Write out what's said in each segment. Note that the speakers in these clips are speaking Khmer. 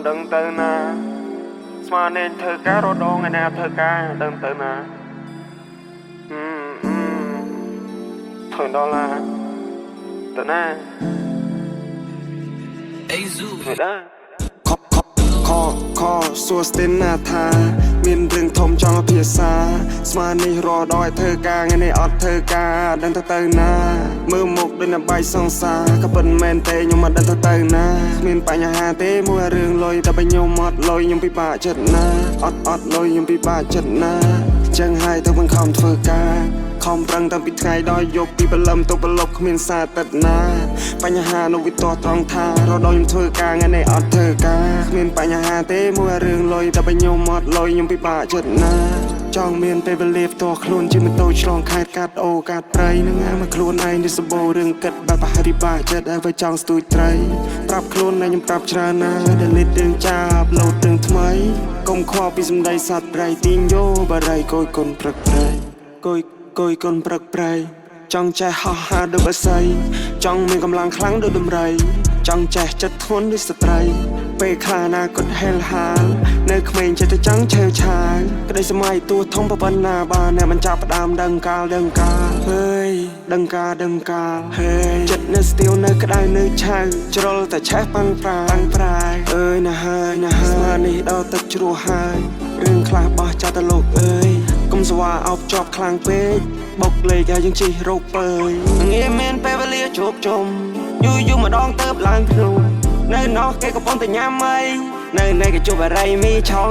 មិនដឹងទៅណាស្មាននេះធ្វើការរដងឯណាធ្វើការមិនដឹងទៅណាហឹមហឹមធ្វើដុល្លារទៅណាធ្វើដែរ ខខខខសួស្ទីនណាថា មានរឿងធំចង់ភាសាស្មាននេះរដឲ្យធ្វើការថ្ងៃនេះអត់ធ្វើការដឹងទៅទៅណាមើលមុខដូចអ្នកបាយសង្សារក៏ពិតមែនទេខ្ញុំមិនដឹងទៅទៅណាគ្មានបញ្ហាទេមួយរឿងលុយតែបើខ្ញុំអត់លុយខ្ញុំពិបាកចិត្តណាអត់អត់លុយខ្ញុំពិបាកចិត្តណាចឹងហើយទៅបង្ខំធ្វើការខំប្រឹងតាំងពីថ្ងៃដល់យប់ពីព្រលឹមទៅប្រឡប់គ្មានសារទឹកណាបញ្ហានៅវិតត្រង់ថារដល់ខ្ញុំធ្វើការថ្ងៃនេះអត់ធ្វើការគ្មានបញ្ហាទេមួយរឿងលុយតែបើខ្ញុំអត់លុយខ្ញុំពិបាកចិត្តណាចង់មានពេលវេលាផ្ទាល់ខ្លួនជិះម៉ូតូឆ្លងខេត្តកាត់អូកាត់ព្រៃនឹងអាមកខ្លួនឯងនេះសម្បូររឿងគិតបែបប្រហែលពិបាកចិត្តហើយបើចង់ស្ទួយត្រីប្រាប់ខ្លួនឯងខ្ញុំប្រាប់ច្រើនណាស់ delete រឿងចាបលោតរឿងថ្មីកុំខ្វល់ពីសម្ដីសត្វព្រៃទីងយោបារីកុយកុនព្រឹកព្រៃកុយកុយកុនព្រឹកព្រៃចង់ចេះហោះហើរដូចបក្សីចង់មានកម្លាំងខ្លាំងដូចដំរីចង់ចេះចិត្តធ្ងន់ដូចស្ត្រីពេលខ្លះណាគាត់ហេលហាលនៅក្មេងចិត្តតែចង់ឆេវឆាវក្តីសម័យទួធំប៉ុណ្ណាបានអ្នកមិនចាប់ផ្ដើមដឹងកាលដឹងកាលហើយដឹងកាលដឹងកាលហើយចិត្តនៅស្ទៀវនៅក្តៅនៅឆៅជ្រុលតែឆេះប៉ាំងប្រាប៉ាំងប្រាយអើយណាហើយណាហើយស្មាននេះដល់ទឹកជ្រោះហើយរឿងខ្លះបោះចោលទៅលោកអើយកុំស្វាអោបជាប់ខ្លាំងពេកបុកលេខឲ្យយើងជិះរោគពើយងាយមានពេលវេលាជួបជុំយូរយូរម្ដងទៅឡើងភ្នំនៅនោះគេកំពុងតែញ៉ាំអីនៅនៃគេជួបអរិយមីឆុង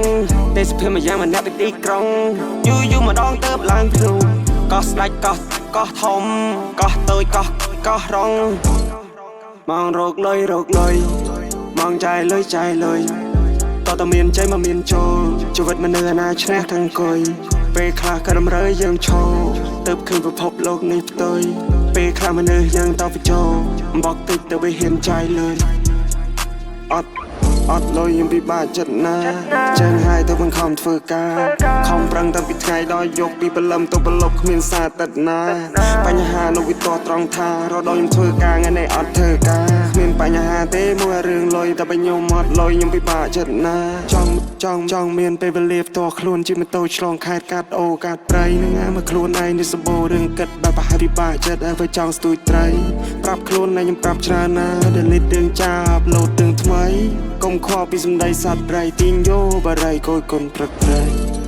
ទេសភាពមួយយ៉ាងម្នាក់ពីទីក្រុងយូរយូរម្ដងទៅឡើងភ្នំកោះស្ដាច់កោះកោះធំកោះតូចកោះកោះរងម៉ងរកលុយរកលុយម៉ងចាយលុយចាយលុយតតមានជ័យមកមានចូលជីវិតមនុស្សអាណាឈ្នះទាំងអង្គុយពេលខ្លះក៏តម្រូវយើងឈរទៅឃើញពិភពលោកនេះផ្ទុយពេលខ្លះមនុស្សយើងតបញ្ចូលបកតិចទៅវាហ៊ានចាយលុយអត់អត់លុយខ្ញុំពិបាកចិត្តណាចឹងហើយទៅបង្ខំធ្វើការខំប្រឹងតាំងពីថ្ងៃដល់យប់ពីព្រលឹមទៅប្រឡប់គ្មានសារទឹកណាបញ្ហានៅវិតត្រង់ថារដល់ខ្ញុំធ្វើការថ្ងៃនេះអត់ធ្វើការគ្មានបញ្ហាទេមួយរឿងលុយតែបើខ្ញុំអត់លុយខ្ញុំពិបាកចិត្តណាចង់ចង់ចង់មានពេលវេលាផ្ទាល់ខ្លួនជិះម៉ូតូឆ្លងខេត្តកាត់អូកាត់ព្រៃនឹងអាមកខ្លួនឯងនេះសម្បូររឿងគិតបែបប្រហែលពិបាកចិត្តហើយបើចង់ស្ទួយត្រីប្រាប់ខ្លួនឯងខ្ញុំប្រាប់ច្រើនណាស់ delete រឿងចាបលោតរឿងថ្មីកុំខ្វល់ពីសម្ដីសត្វព្រៃទីងយោបារីកុយកុនព្រឹកព្រៃ។